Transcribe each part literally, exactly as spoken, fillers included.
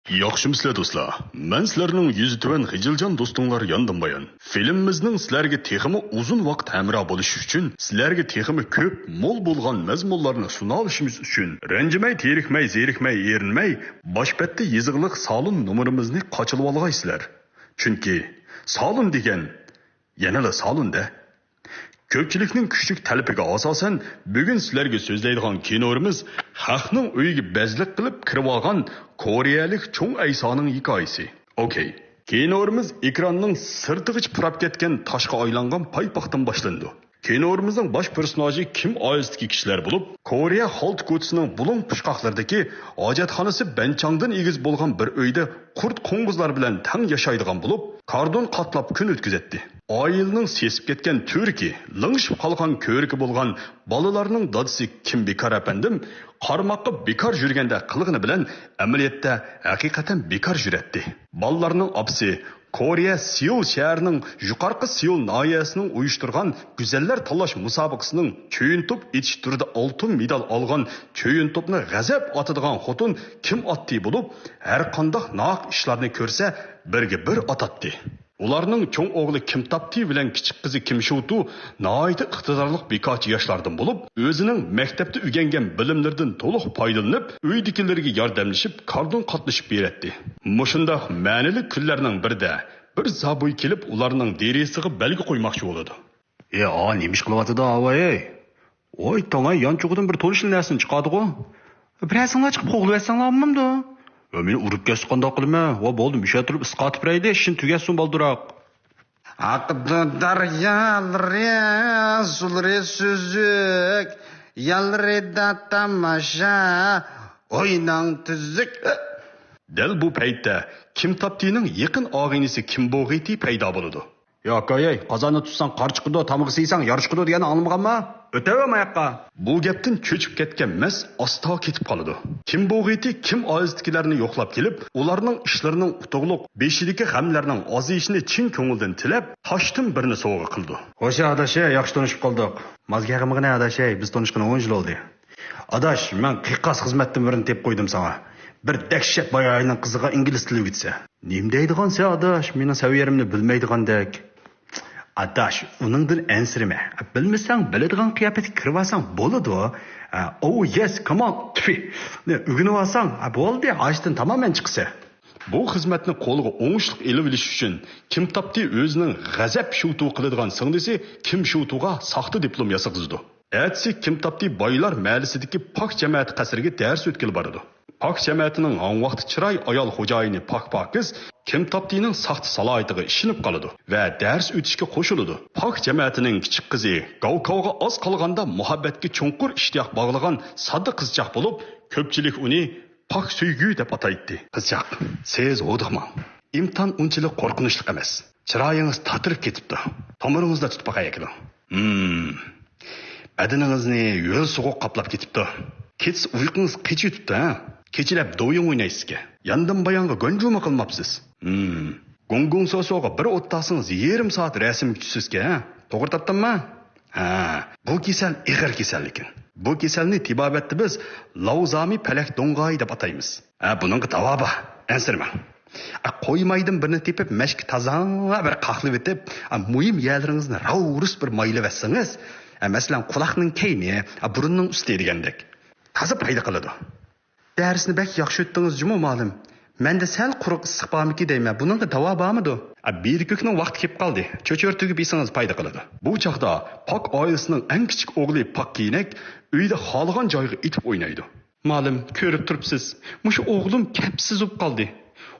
ياخشىمۇسىلەر دوستلار؟ مەن سىلەرنىڭ يۈزى تۆۋەن غىجىلجان دوستۇڭلار ياندىن بايان. فىلىمىمىزنىڭ سىلەرگە تېخىمۇ ئۇزۇن ۋاقىت ھەمراھ بولۇشى ئۈچۈن، سىلەرگە تېخىمۇ كۆپ، مول بولغان مەزمۇنلارنى سۇنالىشىمىز ئۈچۈن، رەنجىمەي، تېرىكمەي، زېرىكمەي، ئېرىنمەي، باش بەتتە يېزىقلىق سالون نومۇرىمىزنى قاچىلىۋالغايسىلەر. چۈنكى سالون دېگەن يەنىلا سالون-دە. كۆپچىلىكنىڭ كۈچلۈك تەلىپىگە ئاساسەن، بۈگۈن سىلەرگە سۆزلەيدىغان كىنورىمىز خەقنىڭ ئۆيىگە بەزلىك قىلىپ كىرىۋالغان كورېيەلىك چوڭ ئەيسانىڭ ھېكايىسى. ئوكەي. كىنورىمىز ئېكراننىڭ سىرتىغىچە پۇراپ كەتكەن تاشقا ئايلانغان پايپاقتىن باشلىنىدۇ. كىنورىمىزنىڭ باش پېرسوناژى كىم ئائىلىسىدىكى كىشىلەر بولۇپ، كورېيە خالتا كوچىسىنىڭ بۇلۇڭ پۇچقاقلىرىدىكى ھاجەتخانىسى بەنچاڭدىن ئېگىز بولغان بىر ئۆيدە قۇرت قوڭغۇزلار بىلەن تەڭ ياشايدىغان بولۇپ، كاردون قاتلاپ كۈن ئۆتكۈزەتتى. ئائىلىنىڭ سېسىپ كەتكەن تۈۋرۈكى، لىڭشىپ قالغان كۆۋرۈكى بولغان بالىلارنىڭ دادىسى كىم بىكار ئەپەندىم قارىماققا بىكار يۈرگەندەك قىلغىنى بىلەن ئەمەلىيەتتە ھەقىقەتەن بىكار يۈرەتتى. بالىلارنىڭ ئاپىسى كورېيە سېئۇل شەھىرىنىڭ يۇقارقى سېئۇل ناھىيەسىنىڭ ئۇيۇشتۇرغان گۈزەللەر تاللاش مۇسابىقىسىنىڭ چۆيۈن توپ ئېتىش تۈرىدە ئالتۇن مېدال ئالغان چۆيۈن توپنى غەزەپ ئاتىدىغان خوتۇن كىم ئاتتى بولۇپ، ھەرقانداق ناھەق ئىشلارنى كۆرسە، بىرگە بىر ئاتاتتى. ئۇلارنىڭ چوڭ ئوغلى كىم تاپتى بىلەن كىچىك قىزى كىم شۇتۇ ناھايىتى ئىقتىدارلىق بىكارچى ياشلاردىن بولۇپ، ئۆزىنىڭ مەكتەپتە ئۆگەنگەن بىلىملىرىدىن تولۇق پايدىلىنىپ، ئۆيدىكىلىرىگە ياردەملىشىپ، كاردون قاتنىشىپ بېرەتتى. مۇشۇنداق مەنىلىك كۈنلەرنىڭ بىرىدە بىر زابۇي كېلىپ، ئۇلارنىڭ دېرىزىسىغا بەلگە قويماقچى بولىدۇ. ئى، ئا، نېمە ئىش قىلىۋاتىدۇ، ئاۋاي؟ ۋاي، تاڭاي، يانچۇقىدىن بىر تونۇشلۇق نەرسىنى چىقاردىغۇ. بىرەرسىڭلار چىقىپ قوغلىۋەتسەڭلار بولمامدۇ؟ ۋە مېنى ئۇرۇپ كەتسە قانداق قىلىمەن؟ ۋە بولدى، مۇشۇ يەردە تۇرۇپ ئىسقا ئاتىپ بېرەيلى، ئىشىنى تۈگەتسۇن بالدۇراق. ئاقىدۇ دەريالىرى، سۇلىرى سۈزۈك، يانلىرىدا تاماشا، ئويناڭ تۈزۈك. دەل بۇ پەيتتە كىم تاپتىنىڭ يېقىن ئاغىنىسى كىم بوغىتى پەيدا بولىدۇ. يا ئاكاي، قازاننى تۇتساڭ قار چىقىدۇ، تامىقى سىيساڭ يار چىقىدۇ دېگەننى ئاڭلىمىغانما؟ ئۆتەۋەر ماياققا. بۇ گەپتىن چۆچۈپ كەتكەن مەس ئاستا كېتىپ قالىدۇ. كىم بوغىتى كىم ئائىلىسىدىكىلەرنى يوقلاپ كېلىپ، ئۇلارنىڭ ئىشلىرىنىڭ ئۇتۇقلۇق، بېشىدىكى غەملەرنىڭ ئازىيىشىنى چىن كۆڭۈلدىن تىلەپ، تاشتىن بىرنى سوۋغا قىلىدۇ. خوش ئاداش، ياخشى تونۇشۇپ قالدۇق. مازگەغىمىغىنە ئاداش، بىز تونۇشقىنى ئون يىل بولدى. ئاداش، مەن قىيقاس خىزمەتتىن بىرنى تېپىپ قويدۇم ساڭا. بىر دەھشەت باياينىڭ قىزىغا ئىنگلىز تىلى ئۆگىتىسەن. نېمە دەيدىغانسەن ئاداش، مېنىڭ سەۋىيەمنى بىلمەيدىغاندەك. ئاداش، ئۇنىڭدىن ئەنسىرىمە. بىلمىسەڭ بىلىدىغان قىياپەتكە كىرىۋالساڭ بولىدۇ. ئە، ئوۋ، يېس، كام ئون، تفى. ئۆگىنىۋالساڭ، ئە، بولدى، ھاجەتتىن تامامەن چىقىسەن. بۇ خىزمەتنى قولىغا ئوڭۇشلۇق ئېلىۋېلىش ئۈچۈن كىم تاپتى ئۆزىنىڭ غەزەپ شۇتۇ قىلىدىغان سىڭلىسى كىم شۇتۇغا ساختا دىپلوم ياسىغۇزىدۇ. ئەتىسى كىم تاپتى بايلار مەھەللىسىدىكى پاك جەمەتى قەسرىگە دەرس ئۆتكىلى بارىدۇ. پاك جەمەتىنىڭ ھاڭۋاقتى چىراي ئايال خوجايىنى پاك پاكىز كىم تاپتىنىڭ ساختا سالاھىيىتىغا ئىشىنىپ قالىدۇ ۋە دەرس ئۆتۈشكە قوشۇلىدۇ. پاك جەمەتىنىڭ كىچىك قىزى گاۋكاۋغا ئاز قالغاندا مۇھەببەتكە چوڭقۇر ئىشتىياق باغلىغان ساددا قىزچاق بولۇپ، كۆپچىلىك ئۇنى پاك سۆيگۈ دەپ ئاتايتتى. قىزچاق، سىز ھودۇقماڭ. ئىمتىھان ئۇنچىلىك قورقۇنچلۇق ئەمەس. چىرايىڭىز تاتىرىپ كېتىپتۇ. تومۇرىڭىزدا تۇتۇپ باقاي ئەكېلىڭ. ھىم. بەدىنىڭىزنى ھۆل سوغۇق قاپلاپ كېتىپتۇ. كېچىسى ئۇيقۇڭىز قېچىۋېتىپتۇ، ھە؟ كېچىلەپ دوۋيۇڭ ئوينايسىزكەن. ياندىن بايانغا گونجۇمۇ قىلماپسىز. ھىم. گۇڭگۇڭ سوسوغا بىر ئوت تاقسىڭىز يېرىم سائەت رەسىمگە چۈشىسىزكەن، ھە؟ توغرا تاپتىممۇ؟ ھە. بۇ كېسەل ئېغىر كېسەل لېكىن. بۇ كېسەلنى تېبابەتتە بىز لاۋزامى پەلەك دوڭغاي دەپ ئاتايمىز. ھە، بۇنىڭغا داۋا بار. ئەنسىرىمەڭ. ئە، قويمايدىن بىرنى تېپىپ، مەشكە تازا بىر قاقلىۋېتىپ، ئە، مۇھىم يەرلىرىڭىزنى راۋۇرۇس بىر مايلىۋەتسىڭىز، ئە، مەسىلەن، قۇلاقنىڭ كەينى، ئە، بۇرۇننىڭ ئۈستى دېگەندەك، تازا پايدا قىلىدۇ. دەرسنى بەك ياخشى ئۆتتىڭىز جۇمۇ مۇئەللىم. مەندە سەل قۇرۇق ئىسسىق بارمىكى دەيمەن، بۇنىڭغا داۋا بارمىدۇ؟ ئە، بېرى كۆكنىڭ ۋاقتى كېلىپ قالدى. چۆچۈرە تۈگۈپ يېسىڭىز پايدا قىلىدۇ. بۇ چاغدا پاك ئائىلىسىنىڭ ئەڭ كىچىك ئوغلى پاك كىينەك ئۆيدە خالىغان جايغا ئېتىپ ئوينايدۇ. مالىم، كۆرۈپ تۇرۇپسىز، مۇشۇ ئوغلۇم كەپسىز بولۇپ قالدى.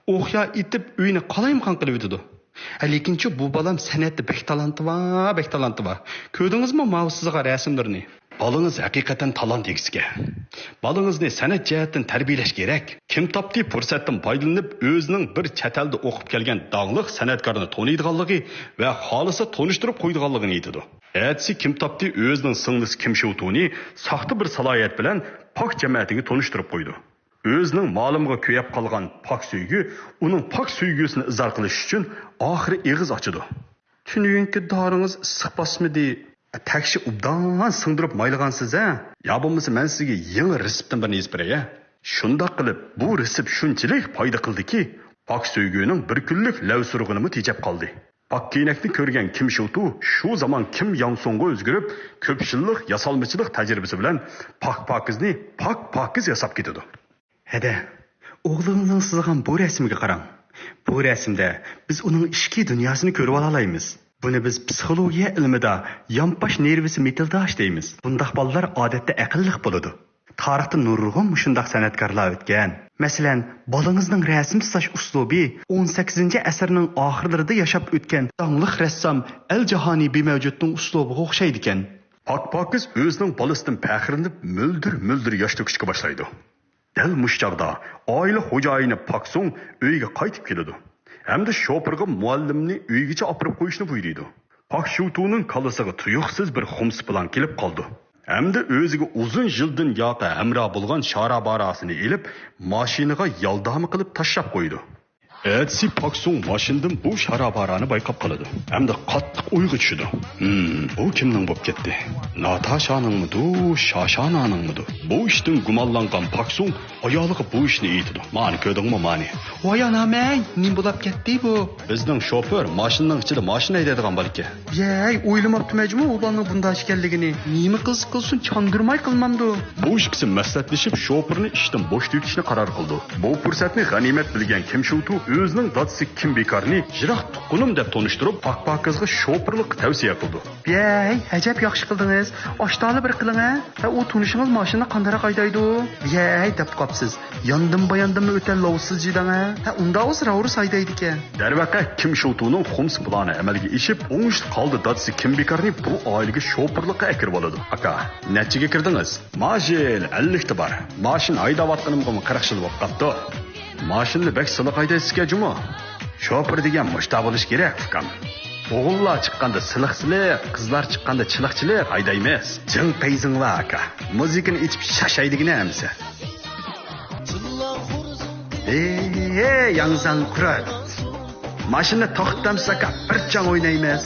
ئوقيا ئېتىپ ئۆينى قالايمىقان قىلىۋېتىدۇ. ھە، لېكىنچۇ بۇ بالام سەنئەتتە بەك تالانتى بار، بەك تالانتى بار. كۆردىڭىزمۇ ماۋۇ سىزغا رەسىملىرىنى؟ بالىڭىز ھەقىقەتەن تالانت ئىگىسىكەن. بالىڭىزنى سەنئەت جەھەتتىن تەربىيەلەش كېرەك. كىم تاپتى پۇرسەتتىن پايدىلىنىپ، ئۆزىنىڭ بىر چەت ئەلدە ئوقۇپ كەلگەن داڭلىق سەنئەتكارنى تونۇيدىغانلىقى ۋە خالىسا تونۇشتۇرۇپ قويىدىغانلىقىنى ئېيتىدۇ. ئەتىسى كىم تاپتى ئۆزىنىڭ سىڭلىسى كىم شۇتۇنى ساختا بىر سالاھىيەت بىلەن پاك جەمەتىگە تونۇشتۇرۇپ قويىدۇ. ئۆزىنىڭ مالىمغا كۆيەپ قالغان پاك سۆيگۈ ئۇنىڭ پاك سۆيگۈسىنى ئىزھار قىلىش ئۈچۈن ئاخىرى ئېغىز ئاچىدۇ. تۈنۈگۈنكى دارىڭىز ئىسسىق باسمىدى؟ تەكشى ئوبدان سىڭدۈرۈپ مايلىغانسىز ھە؟ يا بولمىسا مەن سىزگە يېڭى رېتسېپتىن بىرنى يېزىپ بېرەي ھە؟ شۇنداق قىلىپ، بۇ رېتسېپ شۇنچىلىك پايدا قىلدىكى، پاك سۆيگۈنىڭ بىر كۈنلۈك لەۋ سۈرغىنىمۇ تېجەپ قالدى. پاك كېينەكنى كۆرگەن كىم شۇتۇ شۇ زامان كىم ياڭسۇڭغا ئۆزگىرىپ، كۆپ يىللىق ياسالمىچىلىق تەجرىبىسى بىلەن پاك پاكىزنى پاك پاكىز ياساپ كېتىدۇ. ھەدە، ئوغلىڭىزنىڭ سىزغان بۇ رەسىمگە قاراڭ. بۇ رەسىمدە بىز ئۇنىڭ ئىچكى دۇنياسىنى كۆرۈۋالالايمىز. بۇنى بىز پسىخولوگىيە ئىلمىدا يانپاش نېرۋىسى مىتىلداش دەيمىز. بۇنداق بالىلار ئادەتتە ئەقىللىق بولىدۇ. تارىختا نۇرغۇن مۇشۇنداق سەنئەتكارلار ئۆتكەن. مەسىلەن، بالىڭىزنىڭ رەسىم سىزاش ئۇسلۇبى ئون سەككىزىنچى ئەسىرنىڭ ئاخىرلىرىدا ياشاپ ئۆتكەن داڭلىق رەسسام ئەل جاھانى بىمەۋجۇتنىڭ ئۇسلۇبىغا ئوخشايدىكەن. پاك پاكىز ئۆزىنىڭ بالىسىدىن پەخىرلىنىپ، مۆلدۈر مۆلدۈر ياش تۆكۈشكە باشلايدۇ. دەل مۇشۇ چاغدا ئائىلە خوجايىنى پاكسۇڭ ئۆيگە قايتىپ كېلىدۇ ھەمدە شوپۇرغا مۇئەللىمنى ئۆيگىچە ئاپىرىپ قويۇشنى بۇيرۇيدۇ. پاك شۇتۇنىڭ كاللىسىغا تۇيۇقسىز بىر خۇمسى پىلان كېلىپ قالىدۇ. ھەمدە ئۆزىگە ئۇزۇن يىلدىن ياقى ھەمراھ بولغان شاراباراسىنى ئېلىپ، ماشىنىغا يالداما قىلىپ تاشلاپ قويىدۇ. ئەتىسى پاكسۇڭ ماشىنىدىن بۇ شارابارانى بايقاپ قالىدۇ ھەمدە قاتتىق ئويغا چۈشىدۇ. ھىم، بۇ كىمنىڭ بوپ كەتتى؟ ناتاشانىڭمىدۇ، شاشانانىڭمىدۇ؟ بۇ ئىشتىن گۇمانلانغان پاكسۇڭ ئايالىغا بۇ ئىشنى ئېيتىدۇ. مانى كۆردۈڭمۇ، مانى؟ ۋاي ئانام-ئەي، نېمە بولاپ كەتتى بۇ؟ بىزنىڭ شوپۇر ماشىنىنىڭ ئىچىدە ماشىنا ھەيدەيدىغان بالىكەن. يەي، ئويلىماپتىمەن جۇمۇ ئۇ بالىنىڭ بۇنداق ئىكەنلىكىنى. نېمە قىلسا قىلسۇن، چاندۇرماي قىلمامدۇ؟ بۇ ئىككىسى مەسلىھەتلىشىپ، شوپۇرنى ئىشتىن بوشىتىۋېتىشنى قارار قىلىدۇ. بۇ پۇرسەتنى غەنىيمەت بىلگەن كىم شۇتۇ ئۆزىنىڭ دادىسى كىم بىكارنى يىراق تۇغقىنىم دەپ تونۇشتۇرۇپ، پاك پاكىزغا شوپۇرلۇققا تەۋسىيە قىلىدۇ. يەي، ئەجەب ياخشى قىلدىڭىز. ئاشتالا بىر قىلىڭە. ھە، ئۇ تونۇشىڭىز ماشىنا قانداقراق ھەيدەيدۇ؟ يەي، دەپ قاپسىز. ياندىن باياندىنمۇ ئۆتە لوۋسىز جىداڭ ھە؟ ھە، ئۇنداق بولسا راۋرۇس ھەيدەيدىكەن. دەرۋەقە، كىم شوتۇنىڭ خۇمسى پىلانى ئەمەلگە ئېشىپ، ئوڭۇشلۇق ھالدا دادىسى كىم بىكارنى بۇ ئائىلىگە شوپۇرلۇققا ئەكىرىۋالىدۇ. ئاكا، نەچچىگە كىردىڭىز؟ ماژىل ئەللىكتە بار. ماشىنا ھەيدەۋاتقىنىمغىمۇ قىرىق يىل بولۇپ قاپتۇ. ماشىنىنى بەك سىلىق ھەيدەيسىزكەن جۇمۇ. شوپۇر دېگەن مۇشتا بولۇش كېرەك، ئۇكام. ئوغۇللار چىققاندا سىلىق-سىلىق، قىزلار چىققاندا چىلىق-چىلىق ھەيدەيمىز. جىڭ پەيزىڭ بار، ئاكا. مۇزىكىنى ئېچىپ شاش ھەيدىگىنە ئەمىسە. ھېي، ھېي، ياڭزاڭ قۇرت. ماشىنىنى توختىتامسىز، ئاكا؟ بىر چاڭ ئوينايمىز.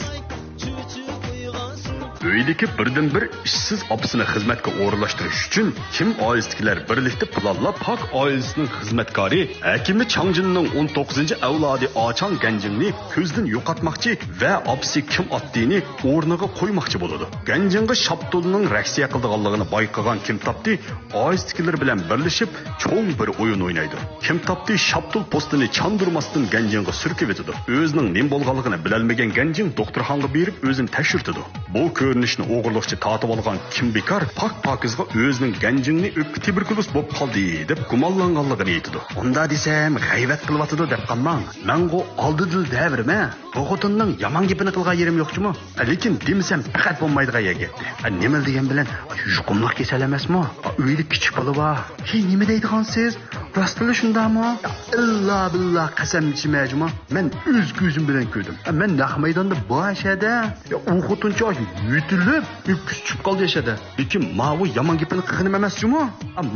ئۆيدىكى بىردىنبىر ئىشسىز ئاپىسىنى خىزمەتكە ئورۇنلاشتۇرۇش ئۈچۈن كىم ئائىلىسىدىكىلەر بىرلىكتە پىلانلاپ، پاك ئائىلىسىنىڭ خىزمەتكارى ھەكىمى چاڭجىننىڭ ئون توققۇزىنچى ئەۋلادى ئاچاڭ گەنجىڭنى كۆزدىن يوقاتماقچى ۋە ئاپىسى كىم ئاتتىنى ئورنىغا قويماقچى بولىدۇ. گەنجىڭغا شاپتۇلنىڭ رەخسىيە قىلىدىغانلىقىنى بايقىغان كىم تاپتى ئائىلىسىدىكىلەر بىلەن بىرلىشىپ چوڭ بىر ئويۇن ئوينايدۇ. كىم تاپتى شاپتۇل پوستىنى چاندۇرماستىن گەنجىڭغا سۈركىۋېتىدۇ. ئۆزىنىڭ نېمە بولغانلىقىنى بىلەلمىگەن گەنجىڭ دوختۇرخانىغا بېرىپ ئۆزىنى تەكشۈرتىدۇ. بۇ كۆرۈنۈشنى ئوغرىلىقچە تارتىۋالغان كىم بىكار پاك پاكىزغا ئۆزىنىڭ گەنجىڭنى ئۆپكە تۇبېركۇلوز بولۇپ قالدى دەپ گۇمانلانغانلىقىنى ئېيتىدۇ. ئۇنداق دېسەم غەيۋەت قىلىۋاتىدۇ دەپ قالماڭ. مەنغۇ ئالدىدىلا دەۋرىمە. بۇ خوتۇننىڭ يامان گېپىنى قىلغان يېرىم يوقچىمۇ؟ لېكىن دېمىسەم پەقەت بولمايدىغان يەر گەپتى. نېمىلا دېگەن بىلەن يۇقۇملۇق كېسەل ئەمەسمۇ؟ ئۆيدە كىچىك بالا بار. ھېي، نېمە دەيدىغانسىز؟ راستلا شۇنداقمۇ؟ ئىللا بىللا قەسەم ئىچىمە جۇمۇ. مەن ئۆز كۆزۈم بىلەن كۆردۈم. مەن نەق مەيداندا بار ئەشەدە. ئۇ خوتۇنچە يۆتىلىپ ئۆپكىسى چۈشۈپ قالدى ئەشەدە. لېكىن ماۋۇ يامان گېپىنى قىلغىنىم ئەمەس جۇمۇ.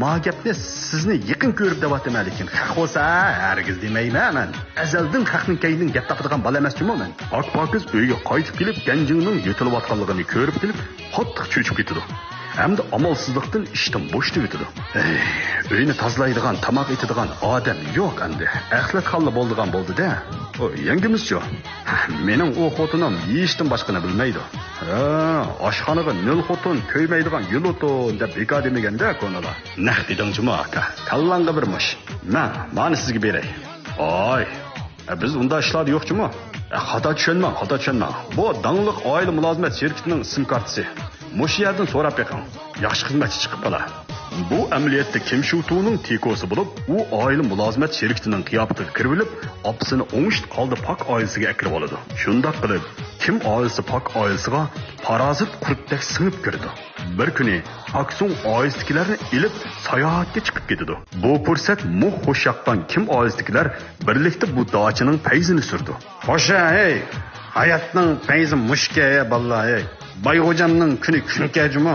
ما گەپنى سىزنى يېقىن كۆرۈپ دەۋاتىمەن، لېكىن خەق بولسا ھەرگىز دېمەيمەن مەن. ئەزەلدىن خەقنىڭ كەينىدىن گەپ تاپىدىغان بالا ئەمەس جۇمۇ مەن. پاك پاكىز ئۆيگە قايتىپ كېلىپ گەنجىڭنىڭ يۆتىلىۋاتقانلىقىنى كۆرۈپ كېلىپ قاتتىق چۆچۈپ كېتىدۇ. ھەمدە ئامالسىزلىقتىن ئىشتىن بوشىتىۋېتىدۇ. ھەي، ئۆينى تازىلايدىغان، تاماق ئېتىدىغان ئادەم يوق ئەمدى. ئەخلەتخانلا بولىدىغان بولدى-دە. ئۇ يەڭگىمىزچۇ؟ مېنىڭ ئۇ خوتۇنۇم يېيىشتىن باشقىنى بىلمەيدۇ. ھە، ئاشخانىغا نۆل خوتۇن، كۆيمەيدىغان يۈل ئوتۇن دەپ بىكار دېمىگەندە كونىلار. نەق دېدىڭ جۇمۇ ئاكا. كاللاڭغا بىر مۇش. مەن مانى سىزگە بېرەي. ئاي، ئە، بىز ئۇنداق ئىشلاردا يوق جۇمۇ. ئە، خاتا چۈشەنمەڭ، خاتا چۈشەنمەڭ. بۇ داڭلىق ئائىلە مۇلازىمەت شىركىتىنىڭ ئىسىم كارتىسى. مۇشۇ يەردىن سوراپ بېقىڭ. ياخشى خىزمەتچى چىقىپ قالار. بۇ ئەمەلىيەتتە كىم شۇتۇنىڭ تىكوسى بولۇپ، ئۇ ئائىلە مۇلازىمەت شىركىتىنىڭ قىياپىتىگە كىرىۋېلىپ، ئاپىسىنى ئوڭۇشلۇق ھالدا پاك ئائىلىسىگە ئەكىرىۋالىدۇ. شۇنداق قىلىپ، كىم ئائىلىسى پاك ئائىلىسىغا پارازىت قۇرتتەك سىڭىپ كىرىدۇ. بىر كۈنى پاكسۇڭ ئائىلىسىدىكىلەرنى ئېلىپ ساياھەتكە چىقىپ كېتىدۇ. بۇ پۇرسەت مۇھ خۇش ياققان كىم ئائىلىسىدىكىلەر بىرلىكتە بۇ داچىنىڭ پەيزىنى سۈرىدۇ. خوشە، ھەي! ھاياتنىڭ پەيزى مۇشۇكەن، ھەي، بالىلار، ھەي! بايغوجامنىڭ كۈنى كۈنكەن جۇمۇ.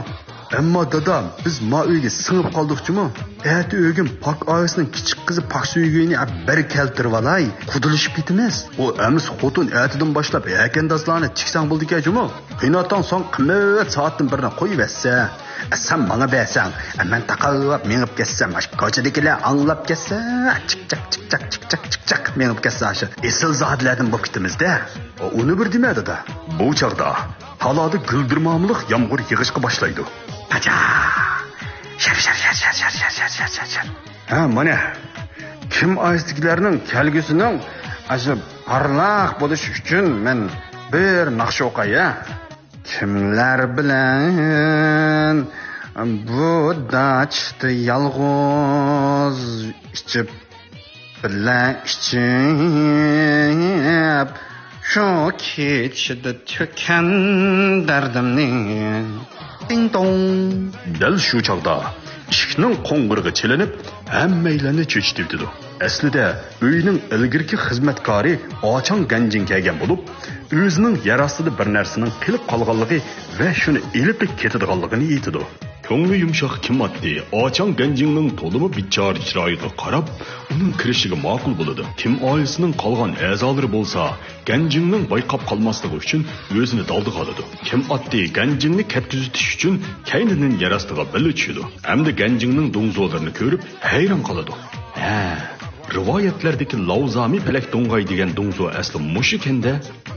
ئەمما دادا، بىز ما ئۆيگە سىڭىپ قالدۇقچىمۇ؟ ئەتە ئۆگۈن پاك ئائىلىسىنىڭ كىچىك قىزى پاك سۆيگۈنى بىر كەلتۈرۈۋالاي، قۇدىلىشىپ كېتىمىز. ئۇ ئەمىسە خوتۇن ئەتىدىن باشلاپ ھەكەندازلارنى تىكسەڭ بولىدىكەن جۇمۇ. قىيناتاڭ ساڭا قىممەت سائەتتىن بىرنى قويۇۋەتسە، سەن ماڭا بەرسەڭ، مەن تاقاۋلاپ مېڭىپ كەتسەم، ئاشۇ كوچىدىكىلەر ئاڭلاپ كەتسە، چىك چاك، چىك چاك، چىك چاك، چىك چاك مېڭىپ كەتسە، ئاشۇ ئېسىلزادىلەردىن بولۇپ كېتىمىز-دە. ئۇنى بىر دېمە دادا. بۇ چاغدا تالادا گۈلدۈرمامىلىق يامغۇر يېغىشقا باشلايدۇ. پاچا! شەر، شەر، شەر. ھە، مانا، كىم ئائىلىسىدىكىلەرنىڭ كەلگۈسىنىڭ ئاشۇ پارلاق بولۇشى ئۈچۈن مەن بىر ناخشا ئوقاي، ھە. كىملەر بىلەن بۇ داچىدا يالغۇز ئىچىپ، بىللە ئىچىپ، شۇ كېچىدە تۆككەن دەردىمنى. دىڭ دوڭ. دەل شۇ چاغدا ئىشىكنىڭ قوڭغۇرىقى چېلىنىپ، ھەممەيلەننى چۆچۈتۈۋېتىدۇ. ئەسلىدە ئۆينىڭ ئىلگىرىكى خىزمەتكارى ئاچاڭ گەنجىڭ كەلگەن بولۇپ، ئۆزىنىڭ يەر ئاستىدا بىر نەرسىنىڭ قېلىپ قالغانلىقى ۋە شۇنى ئېلىپ كېتىدىغانلىقىنى ئېيتىدۇ. كۆڭلى يۇمشاق كىم ئاتتى ئاچاڭ گەنجىڭنىڭ تولىمۇ بىچارە چىرايىغا قاراپ، ئۇنىڭ كىرىشىگە ماقۇل بولىدۇ. كىم ئائىلىسىنىڭ قالغان ئەزالىرى بولسا گەنجىڭنىڭ بايقاپ قالماسلىقى ئۈچۈن ئۆزىنى دالدىغا ئالىدۇ. كىم ئاتتى گەنجىڭنى كەتكۈزۈۋېتىش ئۈچۈن كەينىدىن يەر ئاستىغا بىللە چۈشىدۇ ھەمدە گەنجىڭنىڭ دۇڭزۇلىرىنى كۆرۈپ ھەيران قالىدۇ. ھە، رىۋايەتلەردىكى لاۋزامى پەلەك دوڭغاي دېگەن دۇڭزۇ ئەسلى مۇشۇكەن-دە.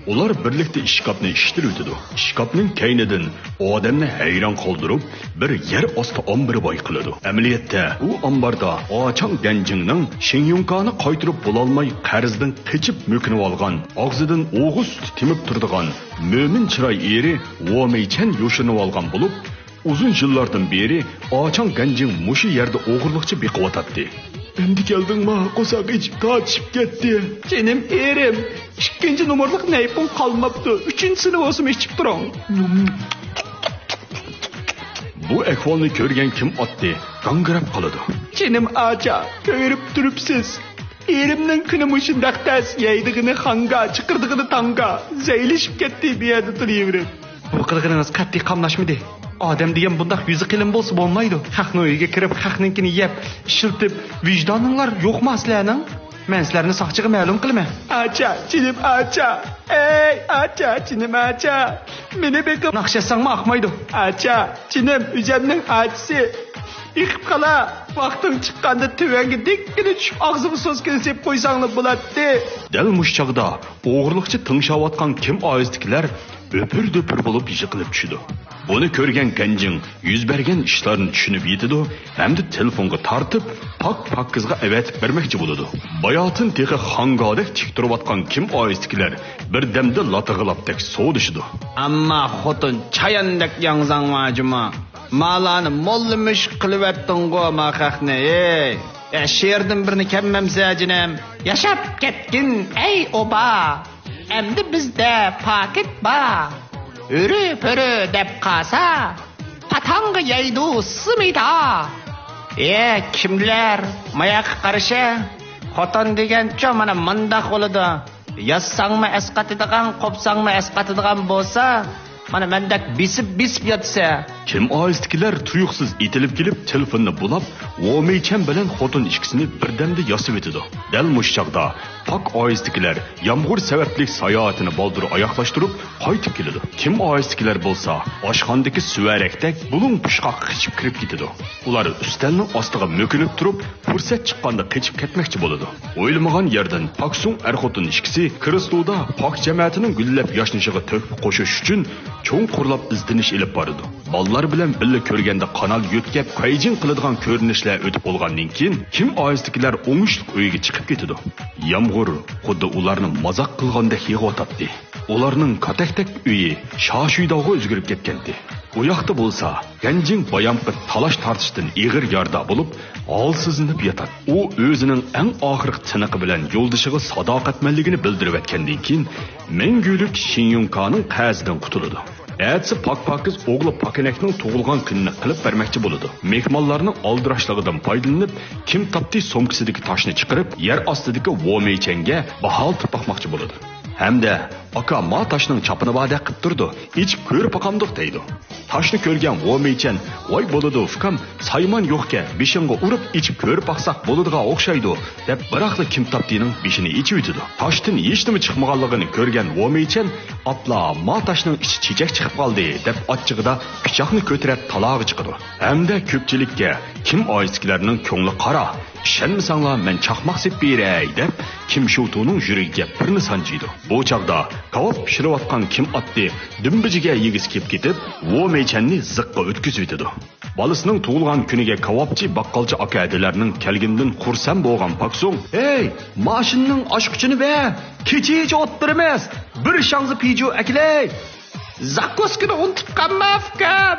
ئۇلار بىرلىكتە ئىشكاپنى ئىشلىتىۋېتىدۇ. ئىشكاپنىڭ كەينىدىن ئادەمنى ھەيران قالدۇرۇپ، بىر يەر ئاستى ئامبىرى بايقىلىدۇ. ئەمەلىيەتتە، ئۇ ئامباردا ئاچاڭ گەنجىڭنىڭ شېڭيۇڭكانى قايتۇرۇپ بولالماي، قەرزدىن قېچىپ مۆكۈنۈۋالغان، ئاغزىدىن ئوغۇز سۈتى تېمىپ تۇرىدىغان مۆمىن چىراي ئېرى ۋو مېيچەن يوشۇرۇنۇۋالغان بولۇپ، ئۇزۇن يىللاردىن بېرى ئاچاڭ گەنجىڭ مۇشۇ يەردە ئوغرىلىقچە بېقىۋاتاتتى. ئەمدى كەلدىڭما؟ قورساق ئېچىپ تارتىشىپ كەتتى. جېنىم ئېرىم، ئىككىنچى نومۇرلۇق نەيپۇڭ قالماپتۇ، ئۈچىنچىسىنى بولسىمۇ ئىچىپ تۇرۇڭ. بۇ ئەھۋالنى كۆرگەن كىم ئاتتى گاڭگىراپ قالىدۇ. جېنىم ئاچا، كۆرۈپ تۇرۇپسىز. ئېرىمنىڭ كۈنى مۇشۇنداق تەس، يەيدىغىنى خاڭگا، چىقىرىدىغىنى تاڭگا، زەيلىشىپ كەتتى بۇ يەردە تۇرۇۋېرىپ. بۇ قىلغىنىڭىز قەتئىي قاملاشمىدى. ئادەم دېگەن بۇنداق يۈزى قېلىن بولسا بولمايدۇ. خەقنىڭ ئۆيىگە كىرىپ، خەقنىڭكىنى يەپ، ئىشلىتىپ، ۋىجدانىڭلار يوقما سىلەرنىڭ؟ مەن سىلەرنى ساقچىغا مەلۇم قىلىمەن. ئاچا، جېنىم ئاچا. ئەي، ئاچا، جېنىم ئاچا. مېنى بېقىپ ناخشا ئېيتساڭمۇ ئاقمايدۇ. ئاچا، جېنىم، ئۆزەمنىڭ ئاچىسى. ئېقىپ قالا. ۋاقتىڭ چىققاندا تۆۋەنگە دىككىنە چۈشۈپ، ئاغزىغا سوسكىنى سېلىپ قويساڭلا بولاتتى. دەل مۇشۇ چاغدا ئوغرىلىقچە تىڭشاۋاتقان كىم ئائىلىسىدىكىلەر ئۆپۈر-دۆپۈر بولۇپ يىقىلىپ چۈشىدۇ. بۇنى كۆرگەن گەنجىڭ يۈز بەرگەن ئىشلارنى چۈشىنىپ يېتىدۇ ھەمدە تېلېفونغا تارتىپ، پاك-پاكىزغا ئەۋەتىپ بەرمەكچى بولىدۇ. باياتىن تېخى خاڭگادەك تىك تۇرۇۋاتقان كىم ئائىلىسىدىكىلەر بىردەمدە لاتىغىلاپتەك سودىشىدۇ. ئەمما خوتۇن چاياندەك ياڭزاڭ بار جۇما. مالارنى موللا مۈشۈك قىلىۋەتتىڭغۇ ما خەقنى، ھېي! ئە، شېئىردىن بىرنى كەممەمسە جېنىم. ياشاپ كەتكىن، ئەي ئوبا! ئەمدى بىزدە پاكىت بار. ھۆرە-پۆرە دەپ قالسا، پاتاڭغا يەيدۇ سىمىدا. ئە، كىملەر ماياققا قارىشى؟ خوتۇن دېگەنچۇ مانا مۇنداق بولىدۇ. يازساڭمۇ ئەسقاتىدىغان، قوپساڭمۇ ئەسقاتىدىغان بولسا، مانا مەندەك بېسىپ-بېسىپ ياتسا. كىم ئائىلىسىدىكىلەر تۇيۇقسىز ئېتىلىپ كېلىپ، تېلېفوننى بۇلاپ، ۋو مېيچەن بىلەن خوتۇن ئىككىسىنى بىردەمدە ياسىۋېتىدۇ. دەل مۇشۇ چاغدا پاك ئائىلىسىدىكىلەر يامغۇر سەۋەبلىك ساياھىتىنى بالدۇر ئاياغلاشتۇرۇپ، قايتىپ كېلىدۇ. كىم ئائىلىسىدىكىلەر بولسا ئاشخانىدىكى سۈۋەرەكتەك بۇلۇڭ-پۇچقاققا قېچىپ كىرىپ كېتىدۇ. ئۇلار ئۈستەلنىڭ ئاستىغا مۆكۈنۈپ تۇرۇپ، پۇرسەت چىققاندا قېچىپ كەتمەكچى بولىدۇ. ئويلىمىغان يەردىن پاكسۇڭ ئەر-خوتۇن ئىككىسى كرېسلودا پاك جەمەتىنىڭ گۈللەپ ياشنىشىغا تۆھپە قوشۇش ئۈچۈن چوڭقۇرلاپ ئىزدىنىش ئېلىپ بارىدۇ. بالىلار بىلەن بىللە كۆرگەندە قانال يۆتكەپ، كۇەيجىڭ قىلىدىغان كۆرۈنۈشلەر ئۆتۈپ بولغاندىن كېيىن، كىم ئائىلىسىدىكىلەر ئوڭۇشلۇق ئۆيگە چىقىپ كېتىدۇ. يامغۇر خۇددى ئۇلارنى مازاق قىلغاندەك يېغىۋاتاتتى. ئۇلارنىڭ كاتەكتەك ئۆيى شاشۇيداغا ئۆزگىرىپ كەتكەنتى. ئۇ ياقتا بولسا، گەنجىڭ بايامقى تالاش-تارتىشتىن ئېغىر يارىدار بولۇپ، ھالسىزلىنىپ ياتاتتى. ئۇ ئۆزىنىڭ ئەڭ ئاخىرقى تىنىقى بىلەن يولدىشىغا ساداقەتمەنلىكىنى بىلدۈرۈۋەتكەندىن كېيىن، مەڭگۈلۈك شىنيۇڭكانىڭ قەرزىدىن قۇتۇلىدۇ. ئەتىسى پاك-پاكىز ئوغلى پاكىنەكنىڭ تۇغۇلغان كۈنىنى قىلىپ بەرمەكچى بولىدۇ. مېھمانلارنىڭ ئالدىراشلىقىدىن پايدىلىنىپ، كىم تاپتى سومكىسىدىكى تاشنى چىقىرىپ، يەر ئاستىدىكى ۋو مېيچەنگە باھالىتىپ باقماقچى بولىدۇ. ھەمدە ئاكا ما تاشنىڭ چاپىنى باردەك قىپ تۇرىدۇ، ئېچىپ كۆرۈپ باقامدۇق دەيدۇ. تاشنى كۆرگەن ۋو مېيچەن، ۋاي بولىدۇ ئۇكام، سايمان يوقكەن، بېشىڭغا ئۇرۇپ ئېچىپ كۆرۈپ باقساق بولىدىغان ئوخشايدۇ، دەپ بىراقلا كىم تاپتىنىڭ بېشىنى ئېچىۋېتىدۇ. تاشتىن ھېچنېمە چىقمىغانلىقىنى كۆرگەن ۋو مېيچەن، ئاپلا ما تاشنىڭ ئىچى چېچەك چىقىپ قالدى، دەپ ئاچچىقىدا پىچاقنى كۆتۈرۈپ تالاغا چىقىدۇ. ھەمدە كۆپچىلىككە، كىم ئائىلىسىدىكىلەرنىڭ كۆڭلى قارا، ئىشەنمىسەڭلار مەن چاقماق سېپىپ بېرەي، دەپ كىم شۇتۇنىڭ يۈرىكىگە بىرنى سانجىيدۇ. بۇ چاغدا كاۋاپ پىشۇرۇۋاتقان كىم ئاتتى دۈمبىجىگە يېگۈسى كېلىپ كېتىپ، ۋو مېيچەننى زىققا ئۆتكۈزۈۋېتىدۇ. بالىسىنىڭ تۇغۇلغان كۈنىگە كاۋاپچى باققالچى ئاكا-ھەدىلەرنىڭ كەلگىنىدىن خۇرسەن بولغان پاكسۇڭ، ھەي، ماشىنىنىڭ ئاچقۇچىنى بەر، كېچىچە ئولتۇرىمىز، بىر شاڭزا پىجۇ ئەكىلەي. زاكۇسكىنى ئۇنتۇپ قالما، ئۇكام.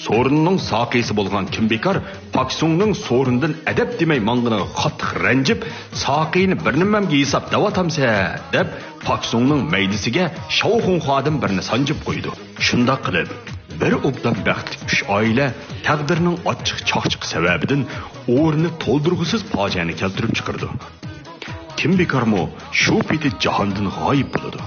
سورۇننىڭ ساقىيسى بولغان كىم بىكار پاكسۇڭنىڭ سورۇندىن ئەدەپ دېمەي ماڭغىنىغا قاتتىق رەنجىپ، ساقىينى بىر نېمەمگە ھېساب دەۋاتامسەن، دەپ پاكسۇڭنىڭ مەيدىسىگە شاۋخۇڭخادىن بىرنى سانجىپ قويىدۇ. شۇنداق قىلىپ، بىر ئوبدان بەختلىك ئۈچ ئائىلە تەقدىرنىڭ ئاچچىق چاقچىقى سەۋەبىدىن ئورنى تولدۇرغۇسىز پاجىئەنى كەلتۈرۈپ چىقىرىدۇ. كىم بىكارمۇ شۇ پېتى جاھاندىن غايىب بولىدۇ.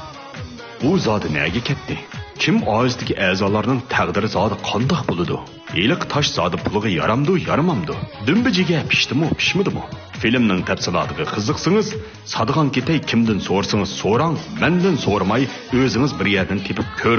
ئۇ زادى نەگە كەتتى؟ كىم ئائىلىسىدىكى ئەزالارنىڭ تەقدىرى زادى قانداق بولىدۇ؟ ھېلىقى تاش زادى پۇلىغا يارامدۇ، يارىمامدۇ؟ دۈمبىجىگە پىشتىمۇ، پىشمىدىمۇ؟ فىلىمنىڭ تەپسىلاتىغا قىزىقسىڭىز، سادىغان كېتەي، كىمدىن سورىسىڭىز سوراڭ، مەندىن سورىماي ئۆزىڭىز بىر يەردىن تېپىپ كۆرۈڭ.